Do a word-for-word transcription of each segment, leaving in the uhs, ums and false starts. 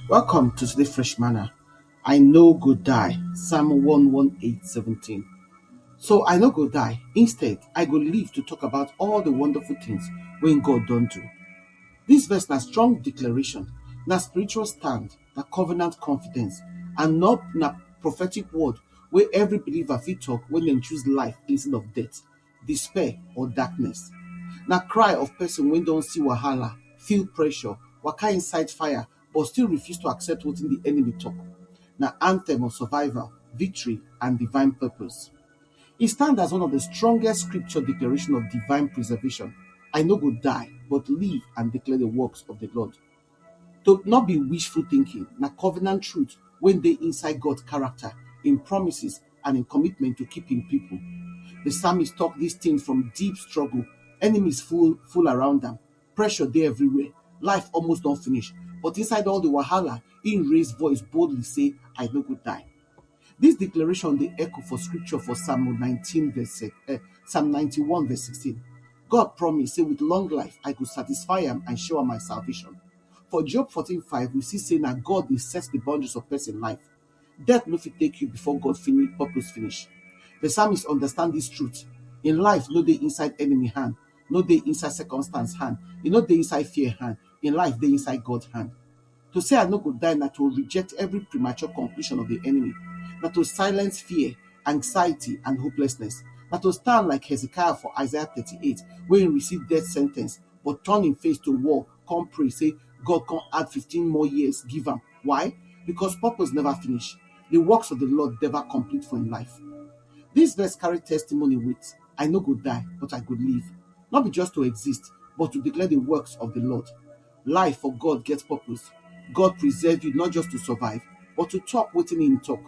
Welcome to today Fresh Manna. I no go die. Psalm one one eight seventeen. So I no go die. Instead, I go live to talk about all the wonderful things when God don't do. This verse na strong declaration, na spiritual stand, na covenant confidence, and not na prophetic word where every believer fit talk when dem choose life instead of death, despair, or darkness. Na cry of person wey don see wahala, feel pressure, waka inside fire, but still refuse to accept wetin the enemy talk. Na anthem of survival, victory, and divine purpose. E stand as one of the strongest scripture declaration of divine preservation. I no go die, but live and declare the works of the Lord. To not be wishful thinking, na covenant truth when they inside God's character, in promises, and in commitment to keep in people. The psalmist talk these things from deep struggle. Enemies full full around them. Pressure dey everywhere. Life almost don't finish. But inside all the wahala, he raised voice boldly say, I no go die. This declaration dey echo for scripture for Psalm nineteen verse uh, Psalm ninety-one verse sixteen. God promise say with long life I go satisfy am and show am my salvation. For Job fourteen five, we see say na God dey set the boundaries of person life. Death no fit take you before God finish purpose finish. The psalmist understand this truth. In life, no dey inside enemy hand, no dey inside circumstance hand, e no dey inside fear hand. In life, dey inside God hand. To say I no go die na to reject every premature conclusion of the enemy, na to silence fear, anxiety, and hopelessness, na to stand like Hezekiah for Isaiah thirty-eight, where he received death sentence but turn him face to wall, come pray, say God come add fifteen more years, give am. Why? Because purpose never finish. The works of the Lord never complete for him life. This verse carry testimony with, I no go die, but I go live. Not be just to exist, but to declare the works of the Lord. Life for God gets purpose. God preserve you not just to survive, but to talk wetin him talk.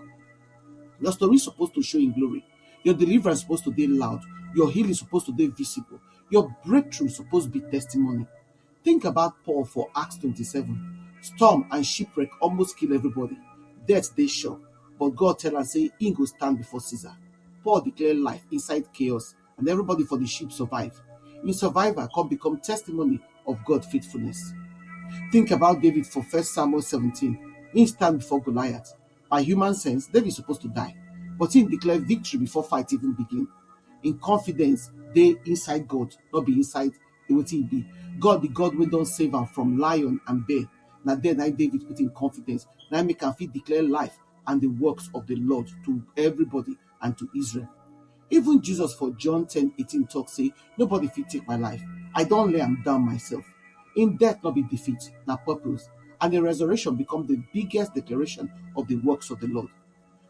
Your story is supposed to show in glory. Your deliverance is supposed to be loud. Your healing is supposed to be visible. Your breakthrough is supposed to be testimony. Think about Paul for Acts twenty-seven. Storm and shipwreck almost kill everybody. Death dey sure, but God tell am say he go stand before Caesar. Paul declare life inside chaos, and everybody for the ship survive. In survival come become testimony of God faithfulness. Think about David for First Samuel seventeen. He stand before Goliath. By human sense, David supposed to die, but he declare victory before fight even begin. In confidence, they inside God, not be inside wetin e be. God, the God wey don save am from lion and bear, na there na David put in confidence. Na make am fit declare life and the works of the Lord to everybody and to Israel. Even Jesus for John ten eighteen talk say, nobody fit take my life. I don lay am down myself. In death not be defeat, na purpose. And the resurrection become the biggest declaration of the works of the Lord.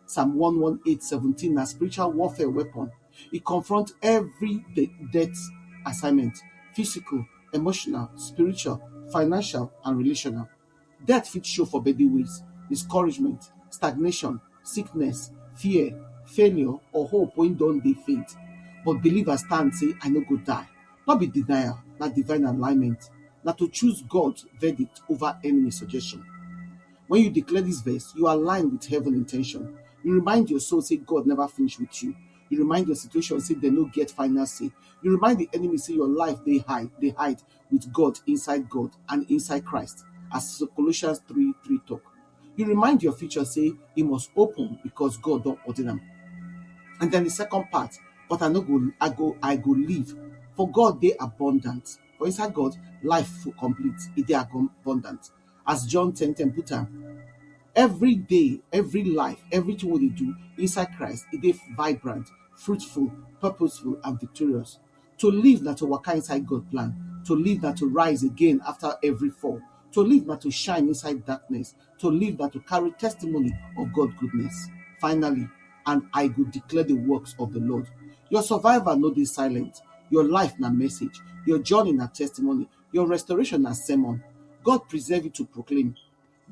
Psalm one one eight seventeen na spiritual warfare weapon. E confront every de- death assignment, physical, emotional, spiritual, financial, and relational. Death fit show for many ways: discouragement, stagnation, sickness, fear, failure, or hope when don dey faint. But believers stand say, I no go die. Not be denial, na divine alignment. Na to choose God's verdict over enemy suggestion. When you declare this verse, you align with heaven intention. You remind your soul say God never finish with you. You remind your situation say they no get final say. You remind the enemy say your life they hide, they hide with God, inside God, and inside Christ, as Colossians three three talk. You remind your future say it must open because God don't ordain them. And then the second part, but I no go, I go, I go live. For God they abundant. For inside God, life full complete. It they abundant. As John ten ten put am, every day, every life, everything we dey do inside Christ, it dey vibrant, fruitful, purposeful, and victorious. To live na to waka inside God plan. To live na to rise again after every fall. To live na to shine inside darkness. To live na to carry testimony of God goodness. Finally, and I go declare the works of the Lord. Your survival no dey silent. Your life na message. Your journey na testimony. Your restoration na sermon. God preserve you to proclaim.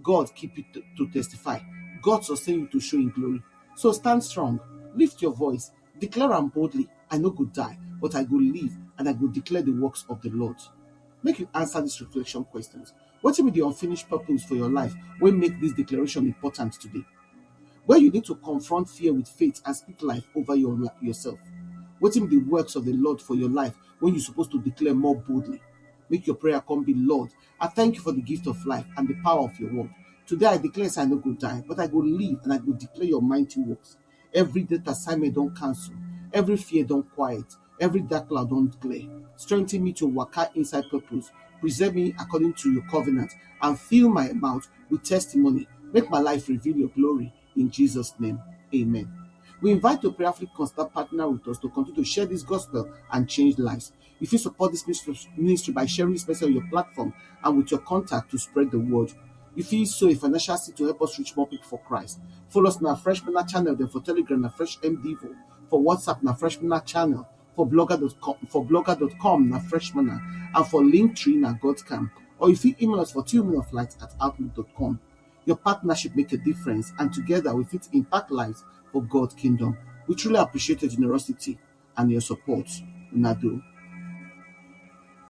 God keep you to, to testify. God sustain you to show him glory. So stand strong, lift your voice, declare am boldly. I no go die, but I go live and I go declare the works of the Lord. Make you answer these reflection questions. What will be the unfinished purpose for your life when make this declaration important today? Where you need to confront fear with faith and speak life over your yourself. What will be the works of the Lord for your life when you're supposed to declare more boldly? Make your prayer come be, Lord, I thank you for the gift of life and the power of your word. Today I declare say I no go die, but I go live and I go declare your mighty works. Every death assignment don cancel, every fear don quiet, every dark cloud don clear. Strengthen me to waka inside purpose, preserve me according to your covenant, and fill my mouth with testimony. Make my life reveal your glory in Jesus' name. Amen. We invite your prayerfully constant partner with us to continue to share this gospel and change lives. You fit support this ministry, ministry by sharing this message on your platform and with your contact to spread the word. You fit sow a financial seed to help us reach more people for Christ. Follow us on our Fresh Manna channel, then for Telegram na Fresh M D V O, for WhatsApp na Fresh Manna channel, for blogger dot com, for blogger dot com na Fresh Manna, and for Linktree na God Camp. Or you fit email us for two men of light at outlook dot com. Your partnership make a difference, and together we fit impact lives for God kingdom. We truly appreciate your generosity and your support. Una do.